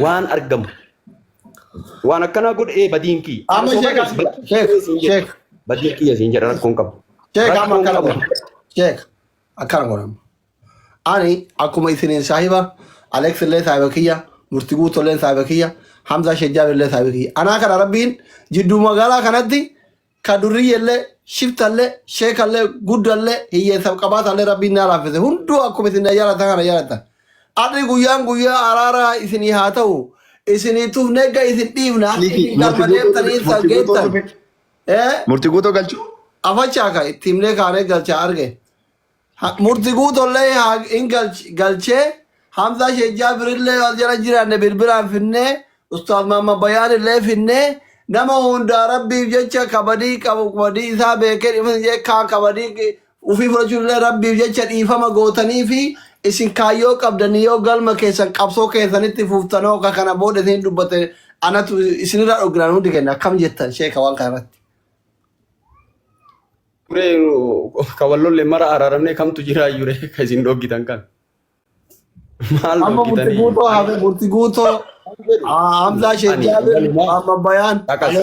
Waan argamu. Waan akkanaa godhe ee badiin kiyya. Amma Osoo sheek barreessu badiin sheek kiyya siin jedha. sheek Badiin kiyya siin jedha rakkoon qabu. sheek amma Rakkoon akkana qabu. godha. Sheek akkana godha. Ani akkuma isiniin saahiba Alex illee saahiba kiyya Murti Guutuu illee saahiba kiyya Hamzaa Shejjaab illee saahiba kiyya. Anaa kana rabbiin jidduu magaalaa kanatti ka durriyyellee shiftallee sheekallee guddallee hiyyeessa qabaatallee rabbiin naa laaffise hunduu akkuma isin na jaalatan kana jaalatan. Arri guyyaan guyyaa araaraa isinii haa ta'u isinii tufnee ga isin dhiifna akka Liki isin murti galma guutuu deemtanii murti san guutuu geettan. dhufe. Eh? Murti guutuu galchuu. Afachaa ka itti himnee kaanee galchaa arge. Murti guutollee haa hin galchee Hamzaa Sheekh Jaabirillee wal jala jiraanne bilbilaan finnee Ustaaz Mahammad Bayaan illee finnee nama hundaa rabbiif jecha kabadii qabu badii isaa beekee dhiifama jee kaan kabadii ufii fudhachuun illee rabbiif jecha dhiifama gootanii fi isin kaayyoo qabdanii yoo galma keessan qabsoo keessanitti fuuftanoo ka kana booda isin dubbate anatu isinirraa dhogginaan hundi kenna akkam jettan sheeka waan kana irratti. Turee ka wal lolle mara araaramnee kamtu jira iyyure ka isin dhoggitan kan. Maal Amma murti dhoggitanii? guutoo hafe murti guutoo Hamzaa Sheekh Ani Jaabir walumaa Muhammad Bayaan caqasa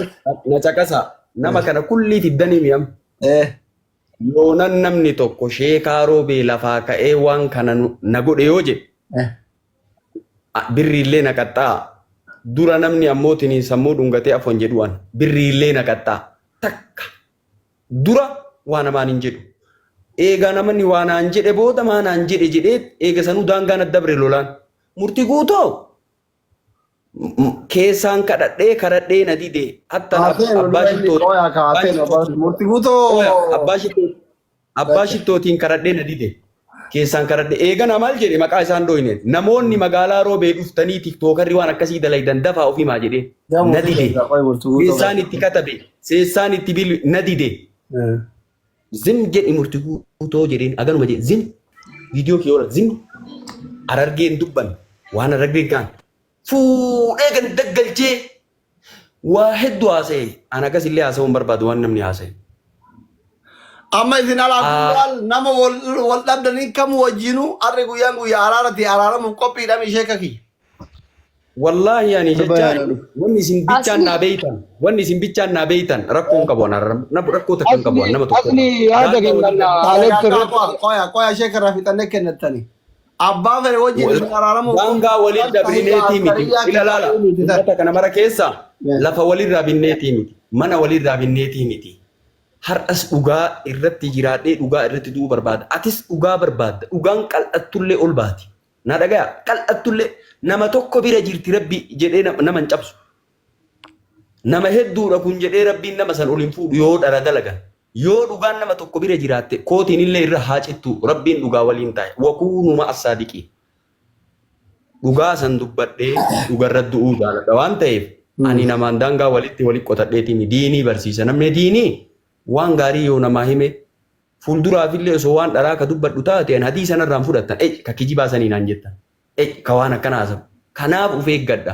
na caqasa nama kana kullii fiddanii mi'am. Eh Yoonan namni tokko sheekaa roobee lafaa ka'ee waan kana na godhe yoo jedhe eh birriillee na qaxxaa. Dura namni ammoo tiniin sammuu dhungatee afwan jedhu an birriillee na qaxxaa. Takka Dura waa namaan hin jedhu. Eegaa namani waa naan jedhe booda maa naan jedhe jedhee eega sanuu daangaa na dabre lolaan. Murtii guutoo keessaan kadhadhee kadhadhee na dide. Hatta Haaseenu abbaa dura inni shittoo qooyaa ka abbaa haaseenu abbaa shittootiin murti guutoo qooya abbaa shittoo abbaa shittootiin kadhadhee na dide. Keessaan kadhadhe eegana maal jedhe maqaa isaan dhoyne namoonni magaalaa roobee dhuftanii tiktookarri waan akkasii dalaydan dafaa of himaa jedhee Jamu na dide. qoy murti guutoo Keessaan itti katabe seessaan itti bil na dide. Zim jedhi murti guutoo jedheen aganuma jedhe zim viidiyoo kee oola zim arargeen dubban waan arargeen kaan fuudhee ganda galchee Waa hedduu haasa'e. An akkas illee haasa'uu hin barbaadu waan namni haasa'e. Amma isin alaa Ah. guyyaan nama wal wal dhabdanii kam wajjinuu harri guyyaan guyyaa araarati araaramuuf qophiidha ishee kaki. Wallaahi ani Torba jechaan yaada dhufu. wanni isin bichaan Asli naa beeytan wanni isin bichaan naa beeytan rakkoo hin qabu an arra- rakkoo takka hin qabu an asli nama tokko asli yaada daangaa kennan walirra Alex Qoya irratti qoya qoya ishee karraa fixannee kennettani. Abbaa fedhe wajjin isin araaramuuf Daangaa waliin dabrineetii miti. Ila laala. Uummata kana mara keessa lafa walirraa binneetii miti. Mana walirraa binneetii miti. Har'as dhugaa irratti jiraadhee dhugaa irratti du'uu barbaada. Atis dhugaa barbaadda. Dhugaan qal'attullee ol baati. Na dhagaya. Qal'attullee nama tokko bira jirti rabbi jedhee nama hin cabsu. Nama hedduudha kun jedhee rabbiin nama san ol hin fuudhu yoo dhara dalagan. Yoo dhugaan nama tokko bira jiraatte kootiin illee irra haa cittu rabbiin dhugaa waliin taa'e. Wakuunu ma'a saadiqiin. Dhugaa san dubbadhee dhugarra du'uu jaaladha waan ta'eef ani namaan daangaa walitti wali qotadheetiin diinii barsiisa. Namni diinii waan gaarii yoo namaa hime fuulduraafillee osoo waan dharaa ka dubbadhu taate ani hadiisa narraan fudhattan ka kijibaa sanii naan jettan ka waan akkana haasawu. Kanaaf of eeggadha.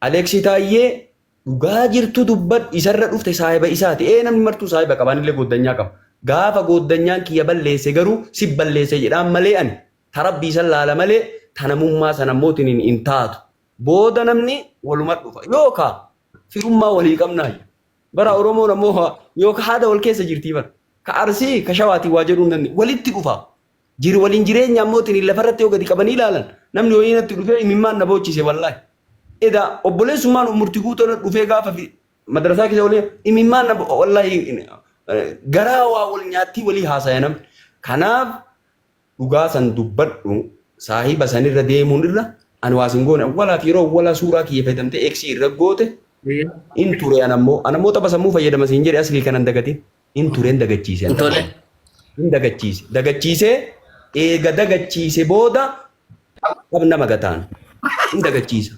Aleeksi Taayyee dhugaa jirtu dubbadhu isarra dhufte saahiba isaati. Ee namni martuu saahiba qaba anillee gooddanyaa qaba. Gaafa gooddanyaan kiyya balleesse garuu si balleesse jedhaan malee ani ta rabbii san laala malee ta namummaa san ammoo tiniin hin taatu. Booda namni waluma dhufa. Yookaa firummaa walii qabnaa. Bara Oromoon ammoo yookaa haada wal keessa jirtii bara. Ka Arsii ka Shawaatiin waa jedhuu hin dandeenye. Walitti dhufa. Jiri waliin jireenya ammoo tiniin lafarratti yoo gadi qabanii ilaalan namni wayii natti dhufee imimmaan na boochise wallaahi. Eda obboleessummaan murti guutuu na dhufee gaafa fi madrasaa keessa walii imimmaan na wallaahi garaa waa wal nyaattii walii haasaya namni. Kanaaf dhugaa san dubbadhu saahiba sanirra deemuun irra ani waa sin goone awwalaaf yeroo awwalaa suuraa kiyya fayyadamtee eeksii irra goote in ture an ammoo an ammoo tapha sammuu fayyadama siin jedhe aslii kanan dagatin in tureen dagachiise an Tole. in dagachiise dagachiisee eega dagachiise booda qab nama gataan in dagachiisa.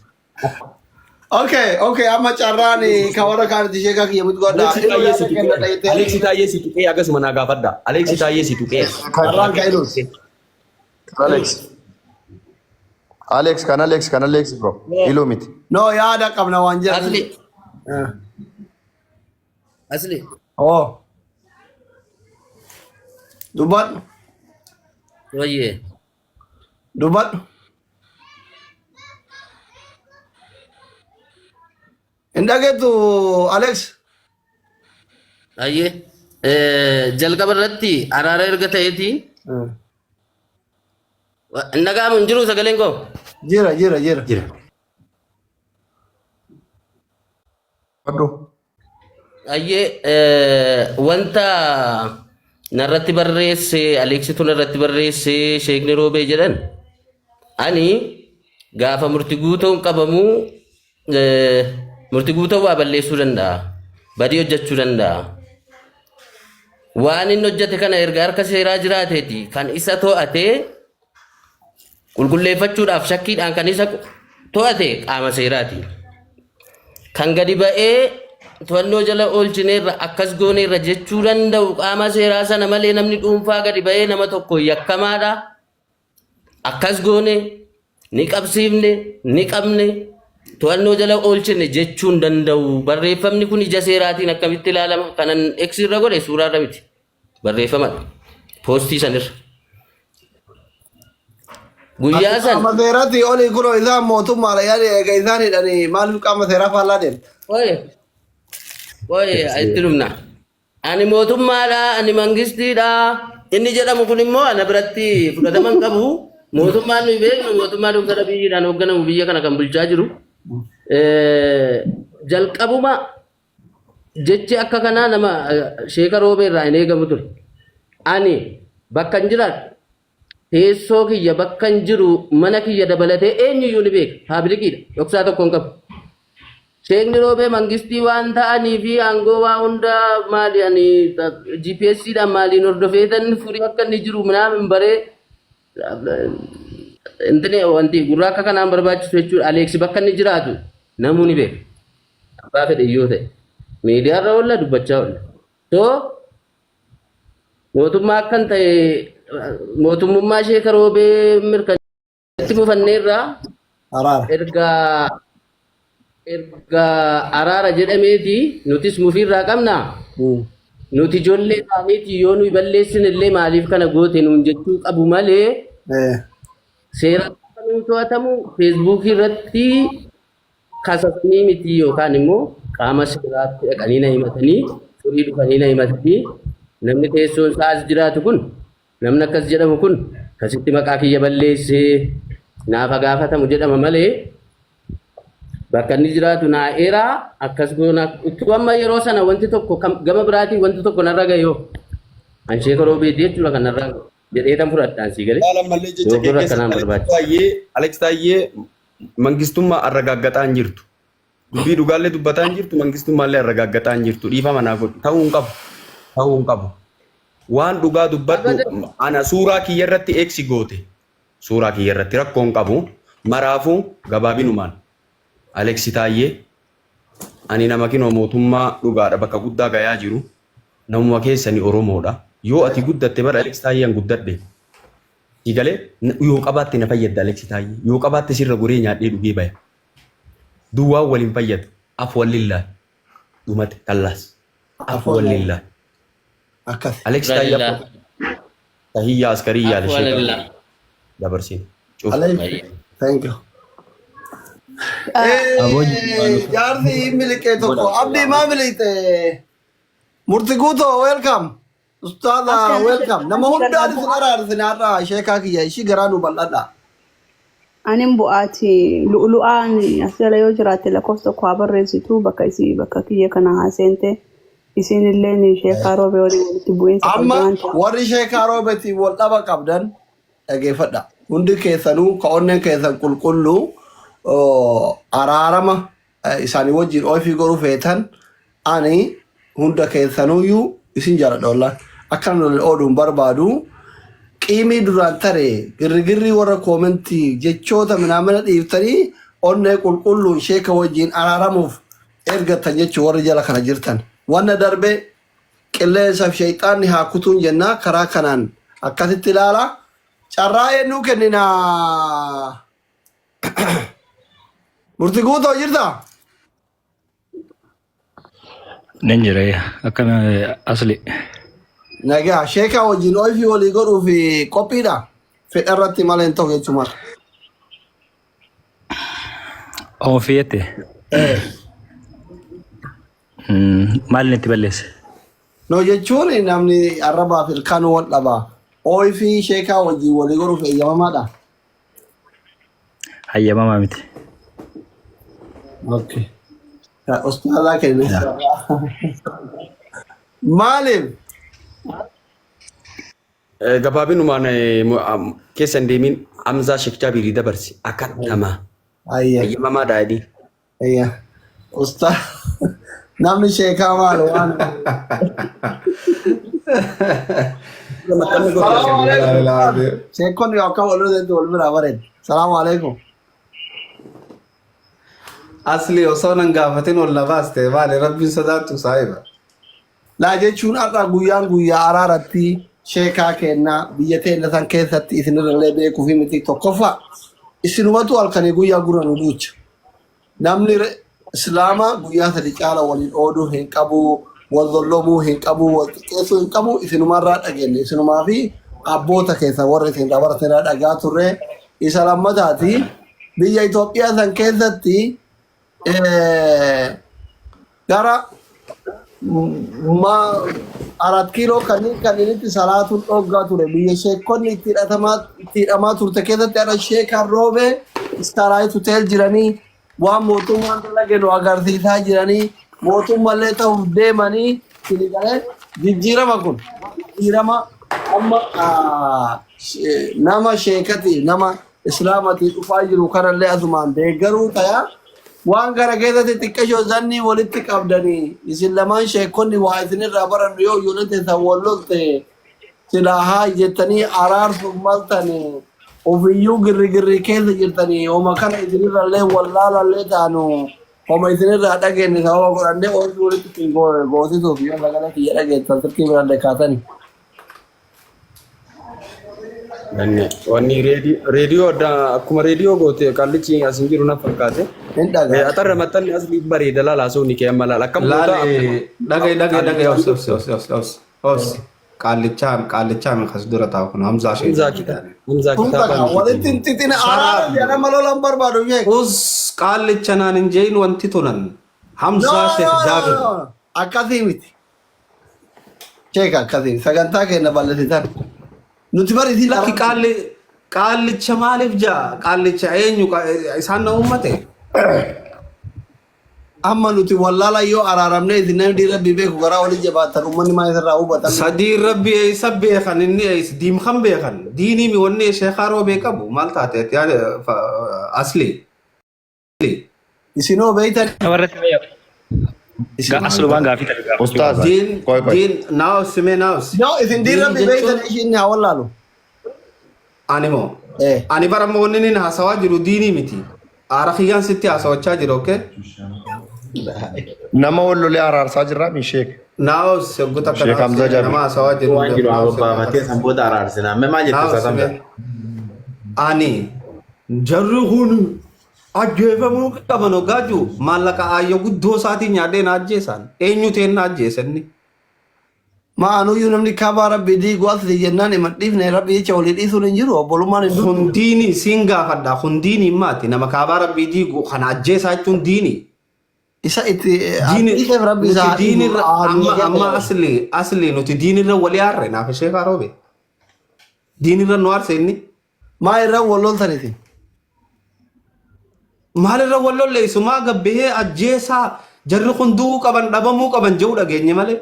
Okay, okay, amma carraan ka warra kaanitti ishee kiyya mutu godha. Aleksi Iluu Taayyee yaada si tuqee kenna dhayitee. Aleksi Taayyee si tuqee akkasuma naa gaafadha. Aleksi Taayyee si tuqee. Carraan ka iluus. Alex. Alex kan Alex kan Alex bro. Iluu miti. No yaada qabna waan jedhan. Asli. Asli. Oh. Dubbadhu. Wayyee. Dubbadhu. Hin dhageettu Alex? Ayyee. Jalqaba irratti araara erga ta'eeti. Hin dhaga'amu hin jiru sagaleen koo. Jira jira jira. Jira. Fadhu. Ayyee wanta narratti barreesse Aleeksitu narratti barreesse Sheekni Roobee jedhan ani gaafa murti guutuun qabamu murti guutuun waa balleessuu danda'a. Badii hojjechuu danda'a. Waan inni hojjete kana erga harka seeraa jiraateeti kan isa to'atee qulqulleeffachuudhaaf shakkiidhaan kan isa to'ate qaama seeraati. Kan gadi ba'ee to'annoo jala oolchineerra akkas gooneerra jechuu danda'u qaama seeraa sana malee namni dhuunfaa gadi ba'ee nama tokko yakkamaadha. Akkas goone ni qabsiifne ni qabne to'annoo jala oolchine jechuu hin danda'u. Barreeffamni kun ija seeraatiin akkamitti ilaalama? Kanan X irra godhe suuraa irra miti. Barreeffamadha. Poostii sanirra. Guyyaa san Qaama seeraatti olii kunoo isaan mootummaadha yaani eega isaan hidhanii maaliif qaama seeraa faallaa deemta? Oye, oye, itti dhumna. Ani mootummaadha, ani mangistiidha. Inni jedhamu kun immoo ana biratti fudhatama hin qabu. Mootummaan nuyi beeknu mootummaa Dooktar Abiyyiidhaan hoogganamu biyya kana kan bulchaa jiru. Jalqabuma jechi akka kanaa nama Sheeka Roobee irraa hin eegamu ture. Ani bakka hin jiraadhu teessoo kiyya bakka hin jiru mana kiyya dabalatee eenyuyyuu ni beeka. Paablikiidha. Dhoksaa tokko hin qabu. Sheekni Roobee mangistii waan ta'anii fi aangoo waa hunda maali ani GPS dhaan maaliin hordofeetan furii akka inni jiru minaamin baree intini wanti gurra akka kanaan barbaachisu jechuudha. Aleeksi bakka inni jiraatu namuu ni beeka. Abbaa fedhe yoo ta'e miidiyaarra oolla dubbachaa oolla. So mootummaa akkan ta'e mootummummaa Sheeka Roobee mirkaneetti mufanneerraa Araara. erga erga araara jedhameeti nutis mufiirraa qabna. Nuti ijoollee isaaniiti yoo nuyi balleessine illee maaliif kana goote nuun jechuu qabu malee seera akka nuun to'atamu feesbuukii irratti kasasanii miti yookaan immoo qaama seeraatti dhaqanii na himatanii furii dhufanii na himatanii namni teessoon isaa as jiraatu kun namni akkas jedhamu kun akkasitti maqaa kiyya balleessee naaf haa gaafatamu jedhama malee bakka inni jiraatu naa eeraa akkas goona utuu amma yeroo sana wanti tokko gama biraatiin wanti tokko narra ga'e yoo an sheeka roobeeti jechuudha kan narra ga'e jedhee tan fudhadhaan sii galee Haala mallee jecha kee dogoggora keessatti akkanaan Alex barbaachisa. Taayyee Alex Taayyee mangistummaa arragaaggaxaa hin jirtu. Dubbii dhugaallee dubbataa hin jirtu mangistummaallee arragaaggaxaa hin jirtu. Dhiifama naa godhi. Ta'uu hin qabu. Ta'uu hin qabu. Waan dhugaa dubbadhu Abadan. ana suuraa kiyya irratti eeksi goote. Suuraa kiyya irratti rakkoo hin qabu. Maraafuu gabaabinumaan Aleksi Taayyee ani nama kinoo mootummaa dhugaadha bakka guddaa gayaa jiru. Namuma keessani Oromoodha. Yoo ati guddatte bara Alex Taayyee an guddadhe. Si galee yoo qabaatte na fayyadda Alex Taayyee. Yoo qabaatte sirra goree nyaadhee dhugee baya. Duwwaan waliin fayyadu. Afwan lillaahi. Dhumate kallaas. Afwan lillaahi. Akkas. Alex Taayyee Lillah. tahiyyaa askariyyaa Afwan sheeka lillah. dabarsin. Cuf. Alex. Thank you. Aboo Jaarsi miliqee tokko. Abdii maa miliqxe? Murti guutoo welcome. Ustaaza welcome. Nama hundaan isin araarsine har'a sheekaa kiyya ishii garaa nu bal'adha. Anin bu'aati lu'ulu'aan as jala yoo jiraatte lakkoofsa tokko haa barreessitu bakka isii bakka kiyya kana haa seente isiin illeen sheekaa roobee waliin walitti bu'iinsa qabdi Amma waan ta'eef. warri sheekaa roobetiin wal dhaba qabdan dhageeffadha. Hundi keessanuu ka onneen keessan qulqulluu araarama isaanii wajjin ofii godhuu feetan ani hunda keessanuyyuu isin jaaladha wallaan. Akka namni waliin ooduu hin barbaadu. Qiimii duraan tare girrigirrii warra koomentii jechoota minaamina dhiiftanii onnee qulqulluun sheeka wajjin araaramuuf ergattan jechuun warri jala kana jirtan. Wanna darbe qilleensaaf sheexaanni haa kutuun jennaa karaa kanaan akkasitti ilaala. Carraa eenyuu kenninaa? Murti guutoo jirtaa? Nan jira akkana asli. Nagaa sheekaa wajjin ofii walii godhuuf qophiidha. Fedha irratti malee hin ta'u jechuudha. Ofiitti. Maaliin itti balleesse? No jechuun namni arrabaaf ilkaan wal dhaba. Ooyi fi sheekaa wajjin walii godhuuf eeyyamamaadha. Hayyamamaa miti. Okay. Ustaazaa kenna. Maaliif? Gabaabinumaan keessa hin deemin Hamzaa Sheek Jaabirii dabarsi akka namaa. Ayya. Hayyamamaa daadhii. Ayya. Ustaaz namni sheekaa maal waan. Salaamu alaikum. Sheekonni akka wal wal biraa bareeda. Salaamu alaikum. Asli osoo nan gaafatin ol na baaste maali rabbiin sodaattu saahiba. Laa jechuun har'a guyyaan guyyaa araaratti sheekaa kennaa biyya teenya san keessatti isinirrallee beekuuf miti tokkoffaa isinumatu halkanii guyyaa gurra nu duucha. Namni islaama guyyaa sadi caala waliin ooduu hin qabu, wal zollomuu hin qabu, wal xiqqeessuu hin qabu isinumarraa dhageenye isinumaa fi abboota keessa warra isin irraa baratan irraa dhagaa turre. Isa lammataati biyya Itoophiyaa san keessatti gara ma arat kiiloo kanneen kanneenitti salaatuun dhoggaa ture biyya sheekonni itti hidhatamaa itti hidhamaa turte keessatti har'a sheekaan roobee istaaraayit hotel jiranii waan mootummaan dalage nu agarsiisaa jiranii mootummallee ta'uuf deemanii isin galee jijjiirama kun jijjiirama amma nama sheekati nama islaamati dhufaa jiru kanallee asumaan deeggaruu tayaa waan kana keessatti xiqqashoo zannii walitti qabdanii isin lamaan sheekonni waa isinirraa barannu yoo ijoolleen teessan wal lolte silaa haa jettanii araarsuuf maltanii ofiyyuu girri keessa jirtanii homa kana isinirrallee wallaalallee taanu homa isinirraa dhageenye sababa godhannee oolchuu walitti isin goosisuuf yoo sagalee kiyya dhageessan silkii birallee kaasanii. Wanni reediyoo adda akkuma reediyoo goote qaallichi as hin jiru na fakkaate. Hin dhagaa. Axarra maxxanni asli bareeda laala haasawni kee amma laala. Akkam goota Laali dhagaye dhagaye dhagaye obsi obsi obsi obsi obsi obsi qaallichaa qaallichaa mi kas dura taa'u kun Hamzaa shee Hamzaa kitaaba Hamzaa Kun kitaaba bakka walitti hin xixina araara jedhama lolan barbaadu sheek. Us qaallicha naan hin jeeyin wanti tunan No, Hamzaa Sheekh no, no, Jaabir. no. Akkasii miti. Sheek akkasii sagantaa keenya bal'isitan. Nuti bari isin Lakki qaalli qaallicha maaliif jaa qaallicha eenyu isaan na uummate. Amma nuti wallaala yoo araaramnee isin namni dhiira rabbii beeku garaa olii jabaatan uummanni maal isirraa hubatan. Sadii rabbi eessa beekan inni eessa diimkan beekan diinii mi wanni sheekaa roobee qabu maal taate ati yaada asli. Isinoo beeytan. Namarratti fayyadu. Aslumaan gaafii tana gaafachuu Ustaaz. barbaada. Diin Qoy qoy. diin naawus mee naawus. Yoo isin dhiira Diin rabbii beeytan jechuun ishiin haa wallaalu. ani moo Eh. ani bara amma wanni inni haasawaa jiru diinii miti. Aara kiyyaan sitti haasawachaa jira okay? Nama wal lolee araarsaa jirraa mi sheek. Naawus yoggu takka Sheek Hamzaa naawus Jaabir. nama haasawaa jiru Waan jiru naawus yoggu baafatee takka. san booda araarsinaa. Mee maal jette Naawus Ustaaz Hamzaa? mee ani jarri kun ajjeefamuu qaban hoggaa jiru maallaqa aayyoo guddoo isaatiin nyaadhee na ajjeesaan eenyu ta'een na ajjeesanni. Ma anuyyuu namni kaabaa rabbii diigu asli jennaan himan dhiifne rabbii jecha walii dhiisuun hin jiru obbolummaan hin Kun diinii siin gaafadha kun diinii maati nama kaabaa rabbii diigu kana ajjeesaa jechuun diinii. Isa itti Diini dhiiseef rabbi isaa nuti diinirra haa amma amma asli asli nuti diinirra walii aarre naaf ishee kaaroobe. Diinirra nu aarse inni. Maa irra wal loltan isin? Maalirra wal lolleessu maa gabbahee ajjeesaa jarri kun du'uu qaban dhabamuu qaban jedhu dhageenye malee.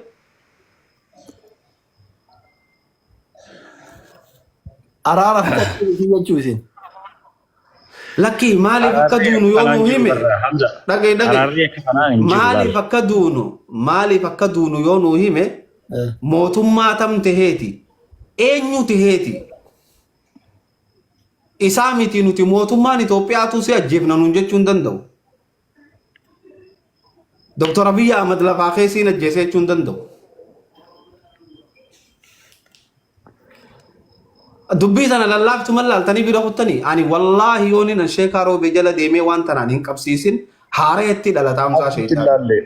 Araara fudhachuu isin jechuu isin. Lakki maaliif akka Araarri duunu yoo akkanaa nu hin jiru hime barra Hamza. dhagaye dhagaye Araarri akka kanaa hin jiru maaliif laal. akka duunu maaliif akka duunu yoo nu hime mootummaa tam taheeti eenyu taheeti isaa miti nuti mootummaan Itoophiyaatu si ajjeefna nuun jechuu hin danda'u. Dr. Abiyyi Ahmad lafaa keessiin ajjeesee jechuu hin danda'u. Dubbii tana lallaaftu mallaaltanii bira kuttanii ani wallaahi yoon hin sheekaa roobee jala deemee waan tanaan hin qabsiisin haara itti dhalata Hamzaa Achitti Sheekaa. ilaalle.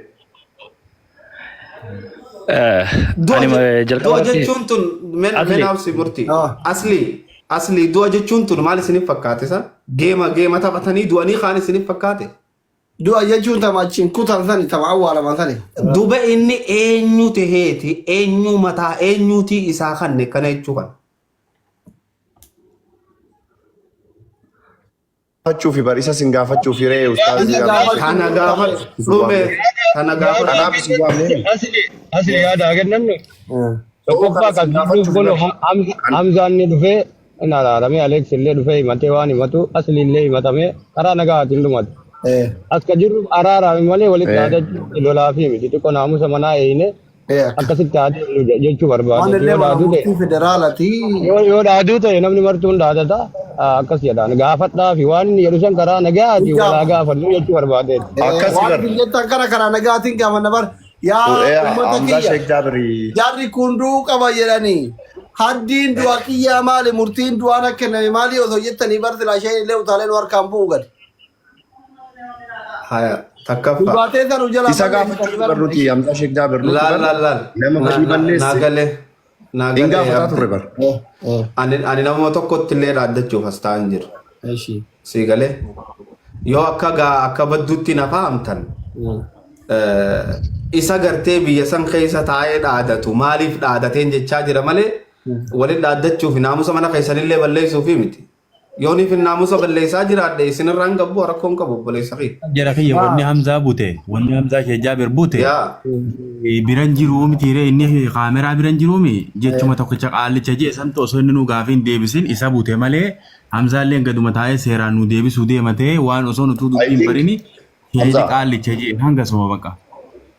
Ani Du'a jalqaba irratti jechuun tun men asli obsi murtii. Ah. Asli asli du'a jechuun tun maal isiniif fakkaate sa? Geema geema taphatanii du'anii kaan isiniif fakkaate. Du'a jechuun tama achiin kutan sani tama awwaalaman sani. Duba inni eenyu taheeti eenyu mataa eenyuutii isaa kanne kana jechuu kana. Gaafachuufi bar isa sin gaafachuufi ree ustaazii Isa Abdii. gaafachuu Kana gaafadhu dhume kana gaafadhu. Kanaaf isin waamne. Asli asli yaada kennannu Oo tokkoffaa kana kan sin gidduu gaafachuufi kun bar. Hamzaan ni dhufee hin araaramee Alex illee dhufee himatee waan himatu asli illee himatamee karaa nagaatiin dhumate. As ka jirru araaraami malee walitti dhaadachuu lolaa fi miti xiqqoo naamusa manaa eeyine Akka. akkasitti haa deemnu jechuu Waan barbaade. illee Yoo mana dhaaduu ta'e murtii federaalaati. yoo dhaaduu ta'e namni martuun dhaadata akkas jedhaan gaafadhaa fi waan inni jedhu san karaa nagaatiin walaa gaafannu jechuu barbaadeeti. Akkasi Waan bar. isin jettan kana karaa nagaatiin gaafanna bar. Yaa uummata Hamzaa kiyya. Sheek Jaabirii. Jarri kun du'uu qaba jedhanii. Haddiin du'a kiyyaa maali murtiin du'aan akka kenname maali osoo jettanii bar silaa isheen illee utaalee nu harkaan bu'u gadi. Haya takkaffaa. Dhugaatee sanu jalaa Isa balleessitanii gaafachuufi bar. bar nuti Hamzaa Sheek Jaabir nuti Laal bar laal laal. nama badii Naa balleesse galee. Naa hin galee gaafataa abdi. turre bar. Ani nama tokkotti illee dhaaddachuuf as taa'an jiru. Sii galee. Yoo akka gaa akka badduutti na fahamtan isa gartee biyya san keessa taa'ee dhaadatu maaliif dhaadateen jechaa jira malee waliin dhaaddachuuf naamusa mana keessanillee balleessuufi miti. Yooniif naamusa balleessaa jiraadhe isinirraan gabbu rakkoon qabu obboleessa kiyya. Jara kiyya wanni Hamzaa bute, wanni Hamzaa Sheekh Jaabir bute Yaa. biran jiruu miti ree inni kaameraa biran jiruu mi jechuma tokkicha qaallicha jee santu osoo inni nu gaafii hin deebisin isa bute malee Hamzaalleen gaduma taa'ee seeraan nu deebisuu deematee waan osoo nutuu I dubbii hin think barini sheekni Hamzaa qaallicha jee hangasuma baqa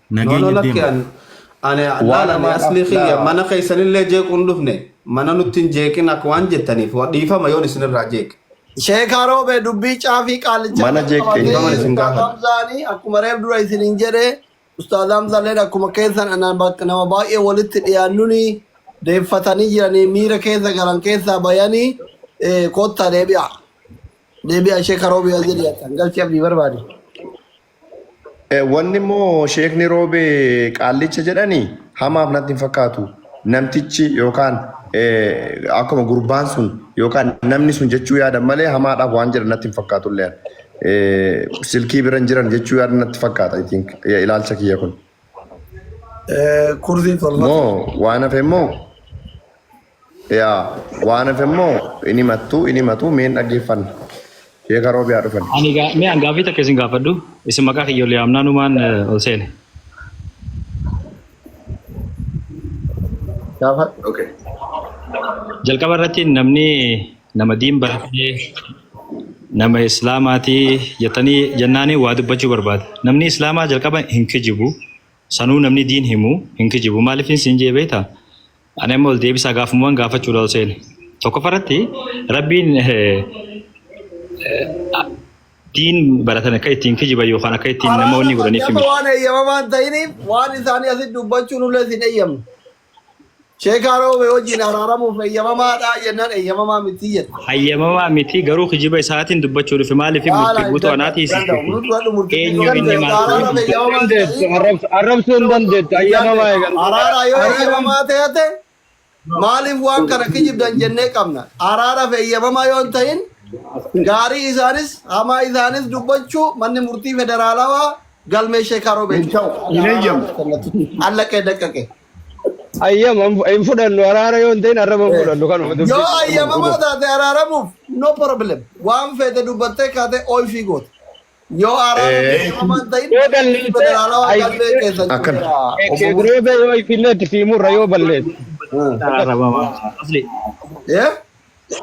No, no, nageenya lakki deema. an ani waan laal ani hamaadhaaf asli kiyya laa mana keessanillee jeequun dhufne mana nutti hin jeeqin akka waan jettaniif dhiifama yoon isinirraa jeeqe. Sheekaa roobee dubbii caafii qaallichaa mana kan jeeqxe qabatee Dhiifama isin Ustaaz gaafadha. Hamzaanii akkuma reef dura isiniin jedhe Ustaaz Hamzaalleen akkuma keessan anaan bakka nama baay'ee walitti dhiyaannuni deeffatanii jiranii miira keessa galan keessaa bayanii kottaa deebi'a. Deebi'a sheekaa roobee as jedhi akkan galchee abdii barbaade. Wanni immoo sheekni roobee qaallicha jedhani hamaaf natti hin fakkaatu. Namtichi yookaan akkuma gurbaan sun yookaan namni sun jechuu yaadan malee hamaadhaaf waan jedhan natti hin fakkaatu illee. Silkii bira hin jiran jechuu yaadan natti fakkaata I think ilaalcha kiyya kun. Kursii tolfatu. Moo waan hafe immoo yaa waan hafe immoo inni himattu inni himatu meen dhaggeeffanna. Sheeka roobee haa dhufan. Ani mee an gaaffii takka isin gaafadhu. Isin maqaa kiyya ol yaamnaa numaan ol seene. Gaafadhu. Okay. Jalqaba irratti namni nama diin baratee nama islaamaatii jettanii jennaanii waa dubbachuu barbaada. Namni islaamaa jalqaba hin kijibu. Sanuu namni diin himu hin kijibu. Maaliif siin jee beektaa? Ani amma ol deebisaa gaafumaan gaafachuudha ol seene. Tokkoffaa irratti Rabbiin diin baratan akka ittiin kijiban yookaan akka ittiin Araara namoonni godhaniif nama miti. waan eeyyamamaa hin ta'iniif waan isaanii asitti dubbachuun ullee isin eeyyamnu. Sheekaa roobee wajjin araaramuuf eeyyamamaadha jennaan eeyyamamaa miti jette. Hayyamamaa miti garuu kijiba isaatiin dubbachuu dhufe maaliif Haala murtii hin guutuu danda'u. anaatii Danda'u. Nuti wadhu murtii eenyu guutuu inni maal araara ta'e eeyyamamaa hin Dandeettu ta'in arrabsuu hin dandeettu ayyamamaa eegalu. araara yoo eeyyamamaa ta'e maaliif waan kana kijibdan jennee qabna. Araaraaf eeyyamamaa yoo hin ta'in gaarii isaanis hamaa isaanis dubbachuu manni murtii federaalawaa galmee sheekaa roobee Hin ta'u, hin eeyyamu. allaqee daqqaqe. Ayyama hin fudhannu araara yoo hin ta'in arraba hin fudhannu kanuma dubbii. Yoo ayyamamaa taate araaramuuf no problem. Waan feete dubbattee kaatee ooyifii goote. Yoo araara eeyyamamaa hin ta'in Yoo balleesse federaalawaa galmee keessan Akkana. cufuudha. Obbo Roobee yoo ifillee itti siimurra yoo balleesse. Araaramaa. Asli Eh?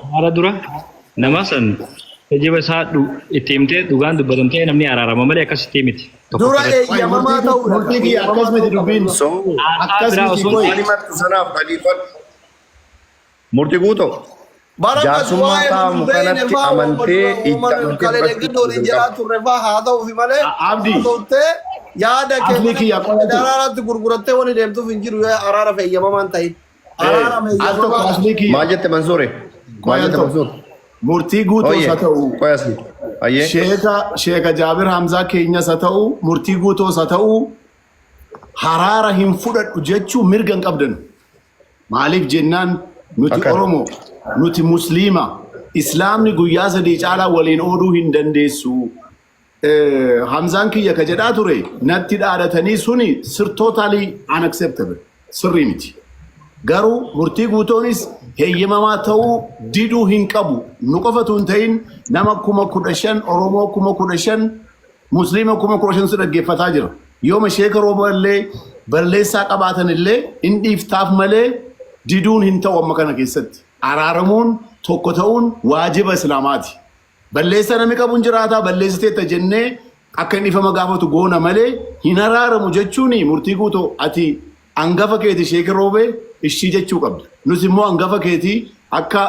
araara dura nama san kijiba isaa itti himtee dhugaan dubbatamtee namni araarama malee akkasitti miti. Dura Tokkoffaa irratti. eeyyamamaa ta'uudha. Murtii kiyya akkas miti dubbiin. So Haasaa Akkas biraa miti osoo hin qoyi. waan himattu sanaaf dhaggeeffadhu. Murtii guutoo. Bara Jaarsummaa waa'ee taa'amu nu beekne kanatti faa amantee itti uummanni amantee kalee fudhachuu gidduu waliin dirqama. jedhaa turre faa haa ta'uufi malee Abdi. haasofte yaada kee Asli kiyya qoyatu. araaraatti gurgurattee wani deemtuuf hin jiru yoo araara feeyyamamaa hin ta'in. Araara Al tokko feeyyamamaa asli kiyya. Maal jette Mansuure? Maal Qoy al jette tokko. Mansuur? Murtii guutuus Oye, haa ta'u. qoy asli. Ayyee. Sheeka Jaabir Hamzaa keenyas haa ta'u, murtii guutuus haa ta'u, haraara hin fudhadhu jechuu mirga hin qabdan. Maaliif jennaan nuti Akkana. Oromoo, nuti Musliima, Islaamni guyyaa sadii caalaa waliin ooluu hin dandeessu. Hamzaan kiyya ka jedhaa ture natti dhaadatanii suni sir totally unacceptable sirrii miti. Garuu murtii guutoonis heeyyamamaa ta'uu diduu hin qabu. Nu qofatu hin ta'in nama 15,000 Oromoo 15,000 Musliima 15,000 su dhaggeeffataa jira. Yooma sheeka rooba illee balleessaa qabaatan illee hin dhiiftaaf malee diduun hin ta'u amma kana keessatti. Araaramuun tokko ta'uun waajiba Islaamaati. Balleessaa namni qabu hin jiraata balleessiteetta jennee akka inni dhiifama gaafatu goona malee hin araaramu jechuun murtii guutoo ati hangafa keeti sheeki roobee ishii jechuu qabda. Nus immoo hangafa keeti akka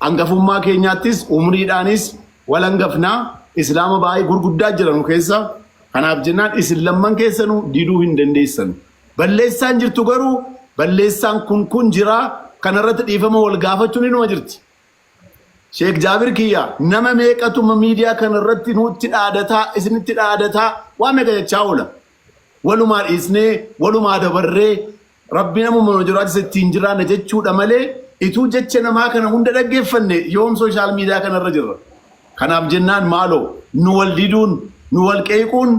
hangafummaa keenyaattis umriidhaanis wal hangafnaa islaama baay'ee gurguddaa jira nu keessa. Kanaaf jennaan isin lamman keessanuu diduu hin dandeessan. Balleessaan jirtu garuu balleessaan kun kun jira kanarratti dhiifama wal gaafachuun inuma jirti. Sheek Jaabir kiyya nama meeqatu miidiyaa kanarratti nutti dhaadataa isinitti dhaadataa waan meeqa jechaa oola. Walumaa dhiisnee walumaa dabarree rabbi namuma nu jiraachisa ittiin jiraanna jechuudha malee ituu jecha namaa kana hunda dhaggeeffanne yoom social media kanarra jirra. Kanaaf jennaan maaloo nu wal diduun nu wal qeequun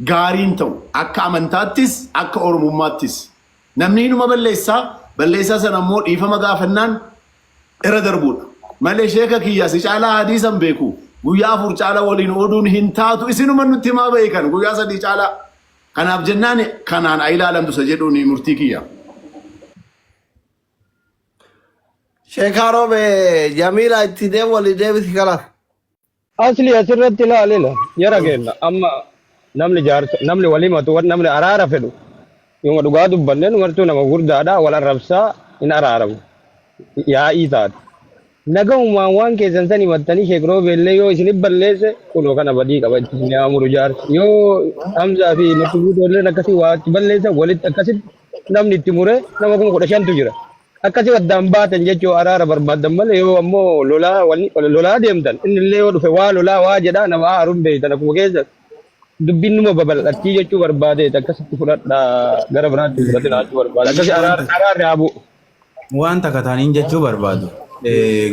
gaariin ta'u akka amantaattis akka oromummaattis. Namni hinuma balleessaa balleessaa sana immoo dhiifama gaafannaan irra darbuudha. Malee sheeka kiyya si caalaa hadiisan beeku guyyaa 4 caalaa waliin oduun hin taatu isinuma nutti himaa beekan guyyaa 3 caalaa. Kanaaf jennaan kanaan haa ilaalamtu isa jedhuun murtii kiyya. Sheekaa roobe Jamiila itti deem walii deebisi kalaas. Asli asirratti ilaalila jara keenya amma namni jaarsa namni wal himatu namni araara fedhu yooma dhugaa dubbanne numartuu nama gurdaadha wal arrabsaa hin araaramu yaa'ii taate. Nagahumaan waan keessan san himattanii Sheek Roobeellee yoo isinif balleesse kunoo kana badii qaba itti isin haa muru jaarsi yoo Hamzaa fi Murtii Guutoolleen akkasii waa itti balleessan walitti akkasitti namni itti muree nama 15,000tu jira. Akkasii addaan baatan jechuu araara barbaaddan malee yoo ammoo lolaa wal- lolaa deemtan inni illee yoo dhufe waa lolaa waa jedhaa nama aaru hin beektan akkuma keessa dubbiin numa babal'attii jechuu barbaadeet akkasitti fudhadhaa gara biraatti hin fudhatinaa jechuu barbaada akkasii araarri araarri haa bu'u. Waan takka taaniin jechuu barbaadu.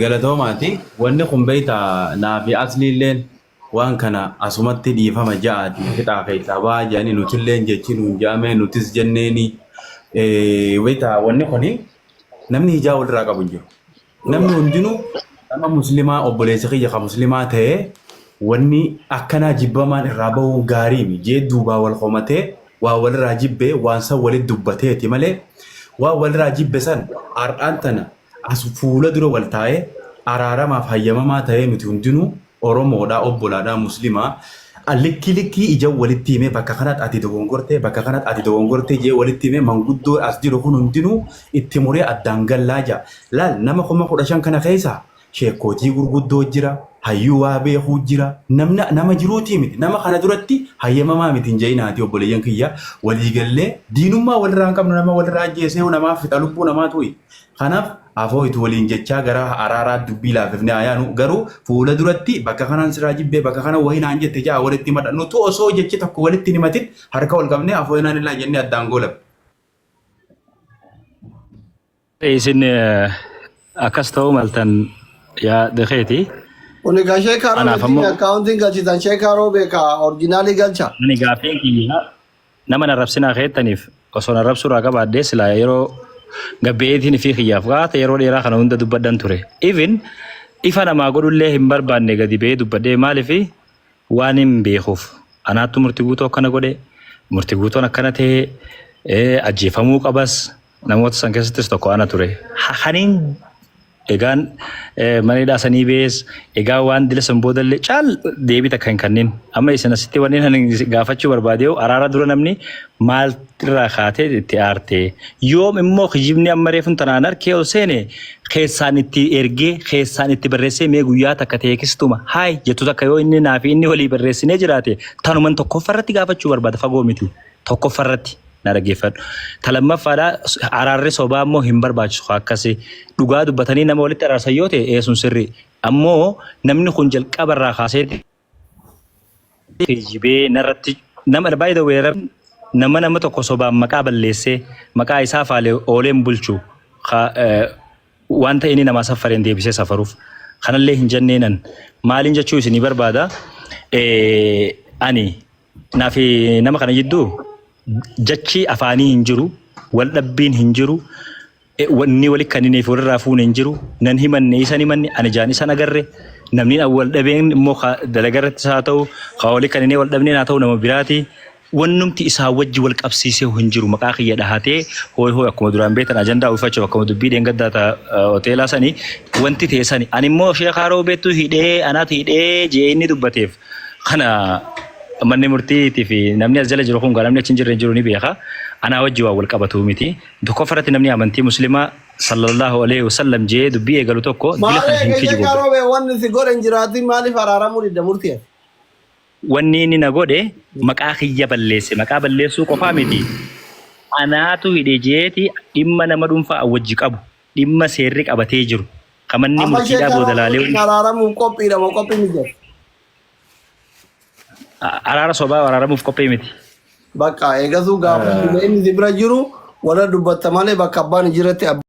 Galatoomaati. Wanni kun beektaa naa fi asliilleen waan kana asumatti dhiifama ja'aati fixaa keessaa ba'aa jedhanii nutilleen jechi nuun ja'ame nutis jenneeni. Beektaa wanni kuni namni hijaa walirraa qabu hin jiru. Namni hundinuu nama muslimaa obboleessa kiyya ka muslimaa ta'ee wanni akkanaa jibbamaan irraa bahuun gaarii jee duubaa wal komatee waa walirraa jibbee waan san walitti dubbateeti malee waan walirraa jibbe san har'aan tana as fuula dura wal taa'ee araaramaaf hayyamamaa ta'ee nuti hundinuu Oromoodha obbolaadha muslimaa likkii likkii ija walitti himee bakka kanatti ati dogongortee bakka kanatti ati dogongortee jee walitti himee manguddoo as jiru kun hundinuu itti muree addaan gallaa jaa laal nama 15,000 kana keessa sheekkootii gurguddoo jira hayyuu waa beekuu jira namna nama jiruutii miti nama kana duratti hayyamamaa miti hin je'inaati obboleeyyan kiyya walii gallee diinummaa walirraa hin qabnu nama walirraa ajjeesee namaaf fixa lubbuu namaa tu'i kanaaf Afoo itu waliin jechaa gara araaraa dubbii laaffifnee haa yaanu garuu fuula duratti bakka kanaan sirraa jibbee bakka kana wayii naan jette ja'a walitti himadha nutu osoo jechi tokko walitti hin himatin harka wal qabnee afoo inaan illaa jennee addaan goolabne. Isin akkas ta'uu maltan yaada keeti. Kuni ka sheekaa Anaaf roobeetiin ammoo akkaawuntiin galchitan sheekaa roobee ka orjinaalii galcha. ani gaaffiin kiyya Nama na arrabsinaa keettaniif osoo na arrabsuu irraa qabaadhee silaa yeroo gabbeetiin fi kiyyaaf qaata yeroo dheeraa kana hunda dubbadhan ture. Even ifa namaa godhullee hin barbaanne gadi ba'ee dubbadhee maaliif waan hin beekuuf anaattu murtii guutuu akkana godhe murtii guutuun akkana ta'e ajjeefamuu qabas namoota san keessattis tokko ana ture. Kaniin Egaan mana hidhaa sanii bees egaa waan dila san boodallee caal deebii takka hin kennin. Amma isin asitti wanni ani gaafachuu barbaade araara dura namni maal irraa kaatee itti aarte. Yoom immoo kijibni amma reefun tanaan harkee ol seene keessaan itti ergee keessaan itti barreessee mee guyyaa takka teekistuma haay jettu takka yoo inni naa fi inni walii barreessinee jiraate tanuman tokkoffarratti gaafachuu barbaada fagoo miti. Tokkoffarratti na dhaggeeffadhu. Ta lammaffaadha araarri sobaa immoo hin barbaachisu akkasi dhugaa dubbatanii nama walitti araarsan yoo ta'e ee sun sirrii. Ammoo namni kun jalqaba irraa kaasee kijibee narratti nama by the way nama nama tokko sobaan maqaa balleessee maqaa isaa faalee oolee hin bulchu wanta inni namaa saffareen deebisee safaruuf kanallee hin jenneenan maaliin jechuu isinii barbaada. Ani naa fi nama kana jidduu jechi afaanii hin jiru, wal dhabbiin hin jiru, wanni wali kaninee fi walirraa fuune hin jiru, nan himanne isan himanne, ani jaan isan agarre, namni wal dhabeen immoo dalagaa irrattis haa ta'u, ka wali kaninee wal dhabneen haa ta'u nama biraati. Wannumti isaa wajji wal qabsiisee hin jiru maqaa kiyya dhahatee hooy hooy akkuma duraan beektan ajandaa uwwifachuuf akkuma dubbii dheengaddaa ta hoteelaa sanii wanti ta'e sani. Ani immoo sheekaa roobeettu hidhee anaatu hidhee jee inni dubbateef kana manni murtiitii fi namni as jala jiru kun namni achi hin jirre hin jiru ni beeka. Anaa wajji waan wal qabatu miti. Tokkoffaa irratti namni amantii muslimaa sallallahu alaihi wasallam jee dubbii eegalu tokko dila kana Maali hin eega kijibu. sheekaa roobee wanni si godhe hin jiraatin maaliif araaramuu didda murtii ati? Wanni inni na godhe maqaa kiyya balleesse. Maqaa balleessuu qofaa miti. Anaatu hidhe jeeti dhimma nama dhuunfaa wajji qabu. Dhimma seerri qabatee jiru. Ka manni Amma murtiidhaa sheekaa booda laalee roobee araaramuuf qophiidha moo qophii miti ati? Araara sobaa araaramuuf qophii miti. Bakka eegasuu gaafa inni si bira jiru warra dubbatta malee bakka abbaan hin jirretti abbaan.